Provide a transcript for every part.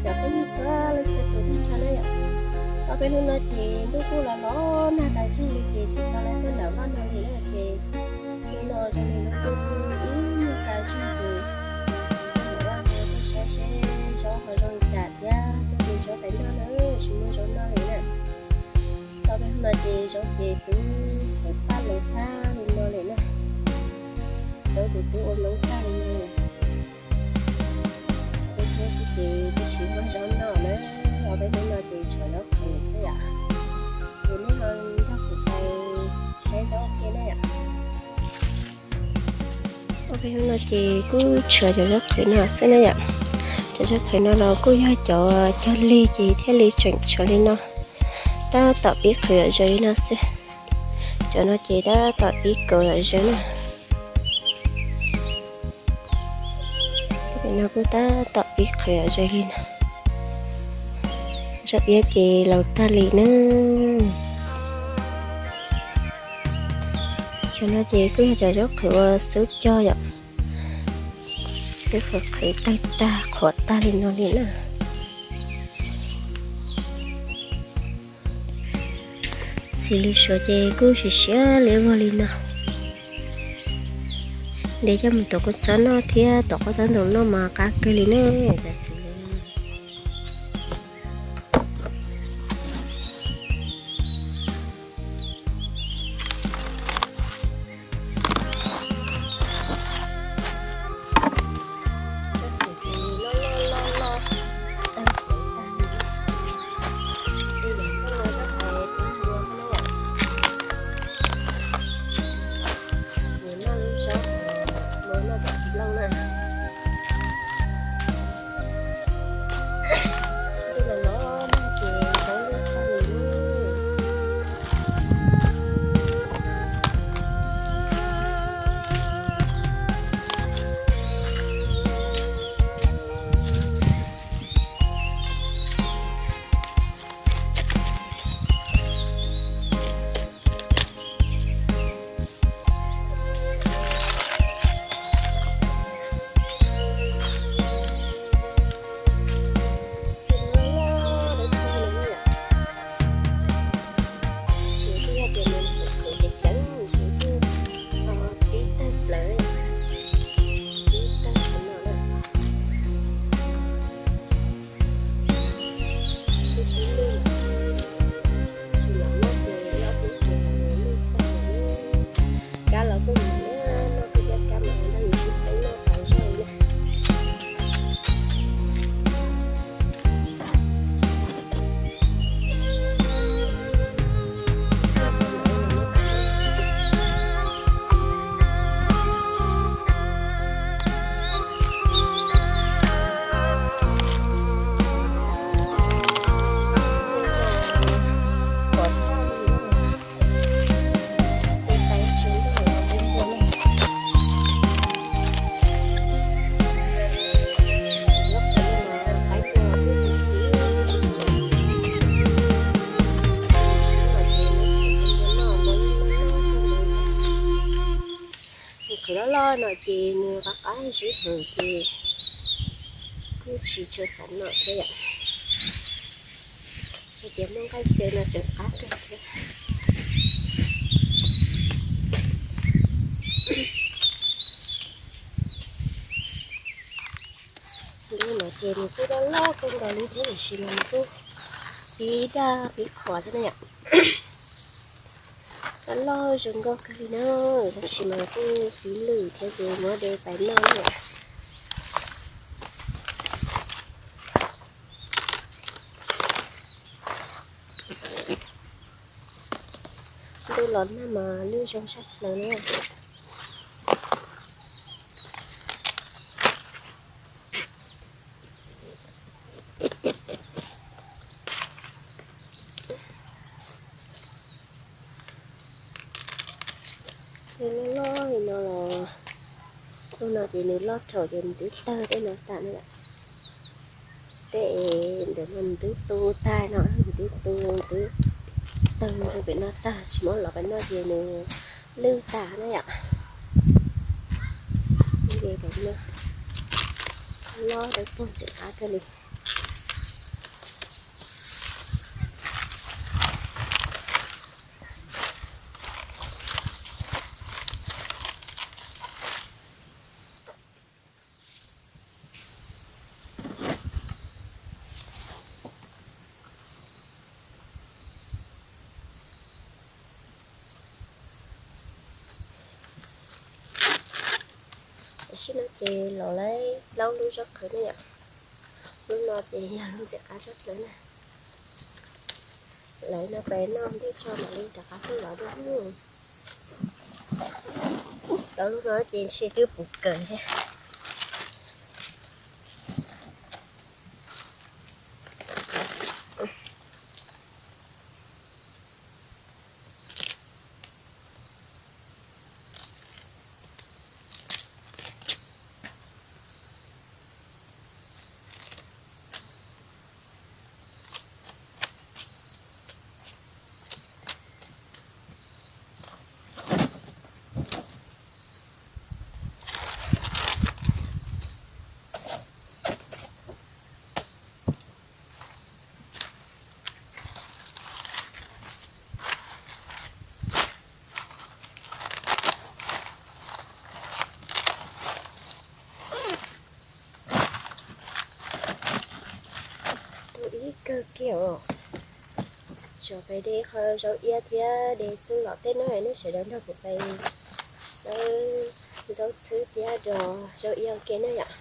Cov phooj ywg txhua leej txhua tus tag nrho na yom. Tau peb hnub no ces ntuj kuj los los nag tas zog li ces tsis tau lawv tuaj nram vaj no li na ces hnub no zoo li lub ntuj kuj ib nyuag tas zog ces tuaj nram vaj no tuaj saib seb zaub ho zoo li cas thiab tuaj tis zaub pem noj na, tsis muaj zaub noj li na. Tau peb hnub no ces zaub ces twb txhawv paj los tag li no li na. Zaub ces twb ua noob tag li no lawm. Peb hnub tsis ces twb tsis muaj zaub noj na, tau peb hnub no ces tshuav zaub qhwv xwb yom. Ces nej ho nrog kuv pais saib zaub ua ke na yom. Tau peb hnub no ces kuj tshuav cov zaub qhwv no xwb na yom. Cov zaub qhwv no los kuj yog cov cog lig ces thiaj li tseem tshuav li no. Tab tom pib qhwv yom, zaws li no xwb. Cov no ces tab tom pib kaus yom, zaws na. Tej pem no kuj tab tom pib qhwv yom, zaws li no. Zaub iab ces laus tag li na. Cov no ces kuj yog cov zaub qhwv uas xub cog yom. Twb qhwv qhwv tawg tag qhuav tag li no li na. Txiv lws suav ces kuj siav siav li vog li no. Ntev coj mus tom kua txob noj thiab tom qab txob ntoo noj mas qab kawg li na. Cov txiv lws Kab los kuj mus noj, kuj coj kab mas nrog yus sib teeb noj tas zog li na. Qhwv loj loj no ces nws qab qab zib heev ces kuj tsis tshua xav noj thiab yom. Hais tias muaj nqaij xyaw no tseem qab kawg thiab. Lub no ces nws kuj loj loj kawg nkaus li thiab tiam sis mas nws kuj pib daj pib qhuav thiab na yom. Loj loj zoo nkauj kawg li na, tab sis mas kuj pib lwj thiab ces muab de pais noj na. Ntuj los nag mas lwj zoo sab plaws na. Tej loj loj li no los, tej no ces nws loj thaum ces nws twb tawg tej no tas na. Tej ntawm no nws twb tu tag no, nws twb tu, twb tawg rau pem no tag, tsis muab los pem no ces nws lwj tas na yom. Ces pem no loj dawb paug ntxim qab kawg li. Tsheb no ces los lawv plaub lub zaub qhwv ne yom. Lub no ces yog lub ntxim qab tshaj plaws na. Lawv no peb noj ntev tso mam li rov qab tuaj lov dua. Plaub lub no ces ntshe twb puv kawg thiab. Tu ib kawg kiag os. Tsuas peb de qhov zaub iab thiab de txhwb los teb na, nej sawv daws nrog kuv peb xawb zaub txhwb thiab zaub iab ua ke na yom.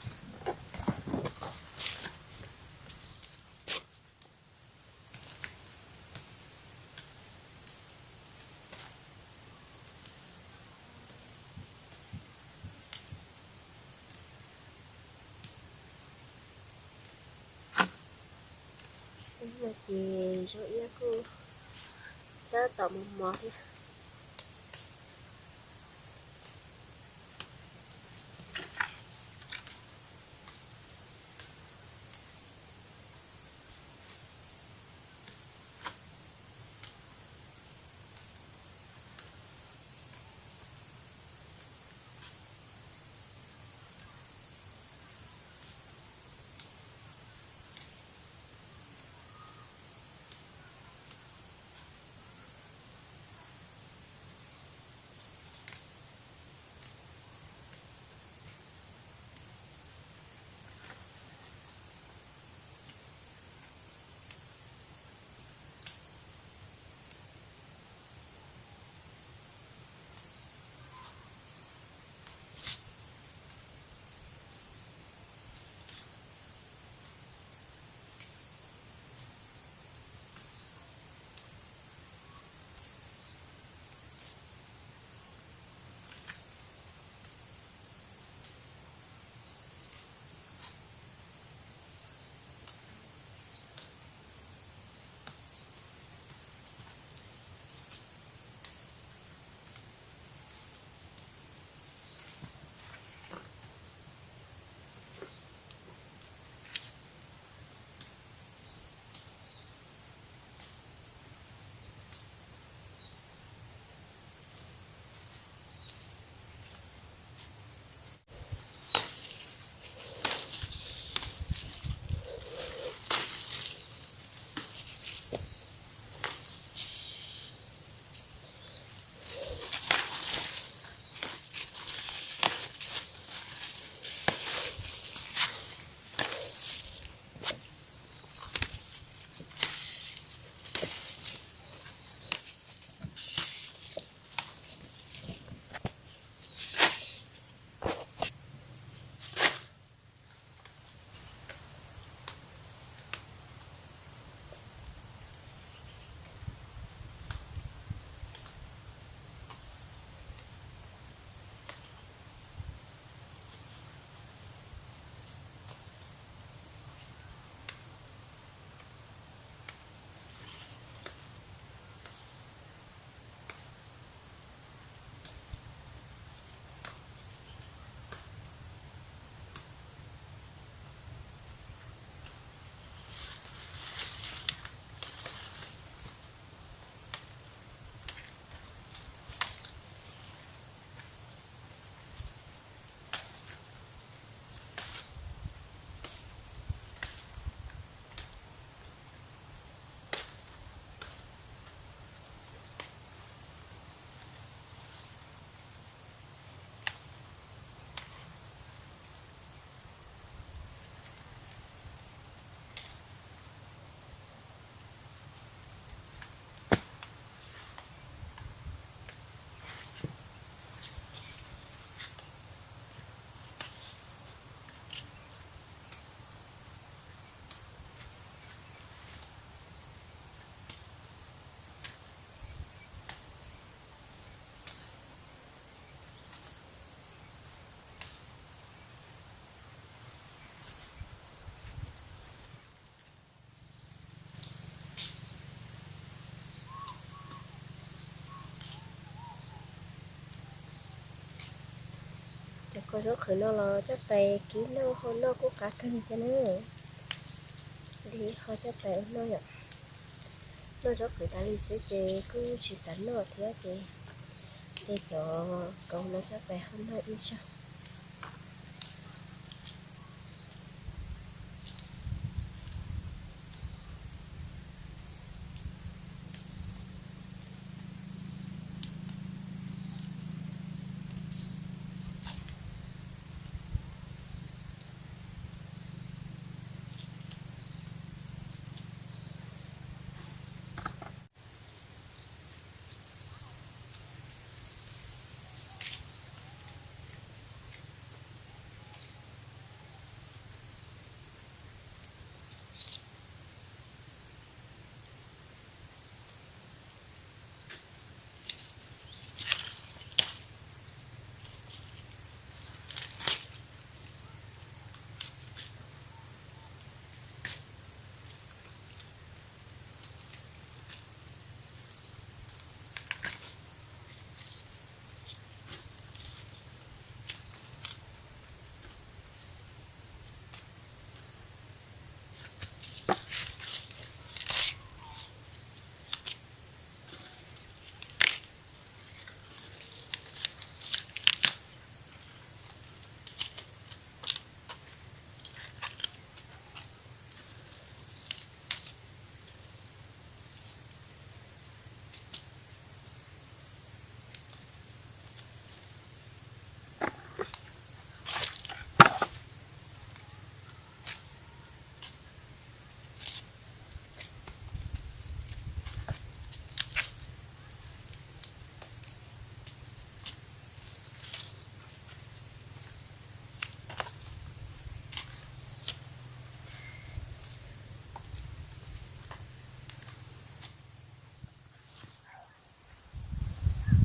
Ces zaub iab kuj tab tom mos mos thiab. Qhov zaub qhwv no los coj pais kib noj, hau noj kuj qab kawg thiab na. Li qhov coj pais ua noj yom. Noj zaub qhwv tas li xwb ces kuj tsis xav noj thiab ces, ces cov kauv no coj pais hau noj ib zaug.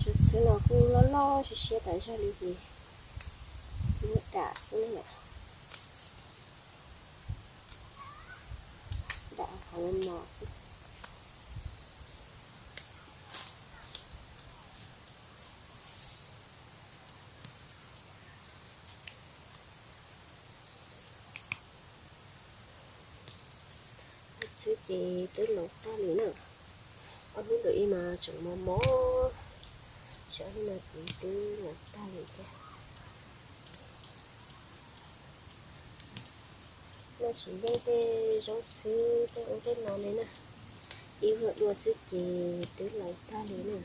Txhwv no kuj loj loj siab siab tas zog li ces muab dam xwb na. Dam qhov mos mos xwb. Txhwv ces twb laus tag li na. Ob hnub ntawm ib mas tseem mos mos, ces ob hnub no ces twb laus tag li thiab. Noj tsis yeej tej zaub txhwb tej ub tej no li na, ib vuag dua xwb ces twb laus tag li na.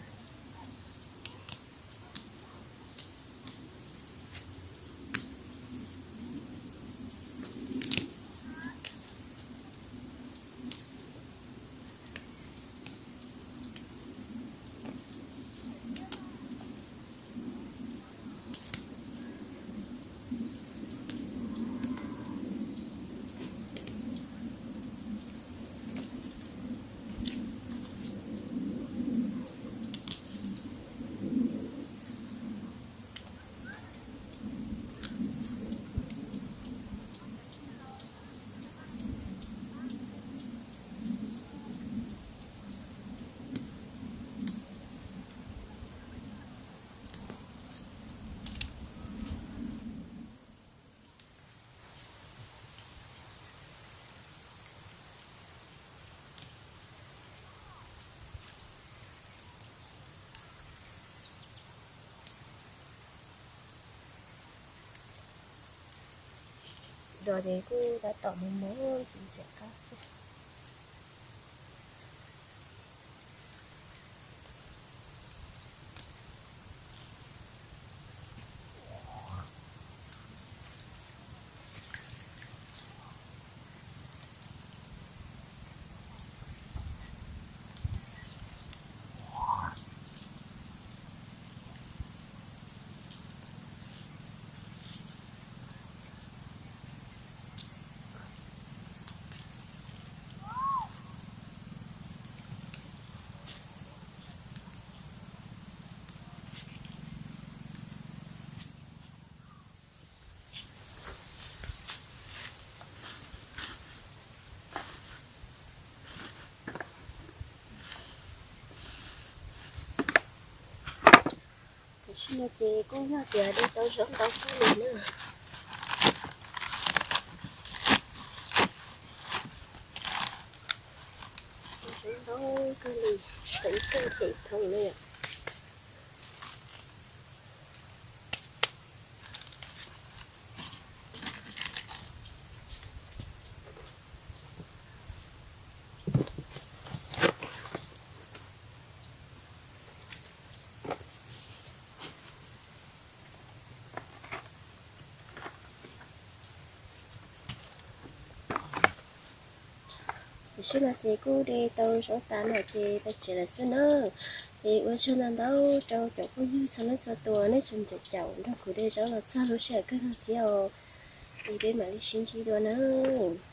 Dos ces kuj tab tom mos mos ntxim ntxim qab xwb. No ces kuj yog tias de tau zaub ntau kawg li na. Zaub ntau kawg li, tau ib kawm ces ib thooj li. Tam sim no ces kuj de tau zaub tas no ces peb tsev lawm xwb na. Es ua tsaug ntau ntau rau cov phooj ywg txhua leej txhua tus nej tseem caum caum nrog kuv de zaub los txog lub sij hawm kawg no thiab os. Es peb mam li sib ntsib dua nawb.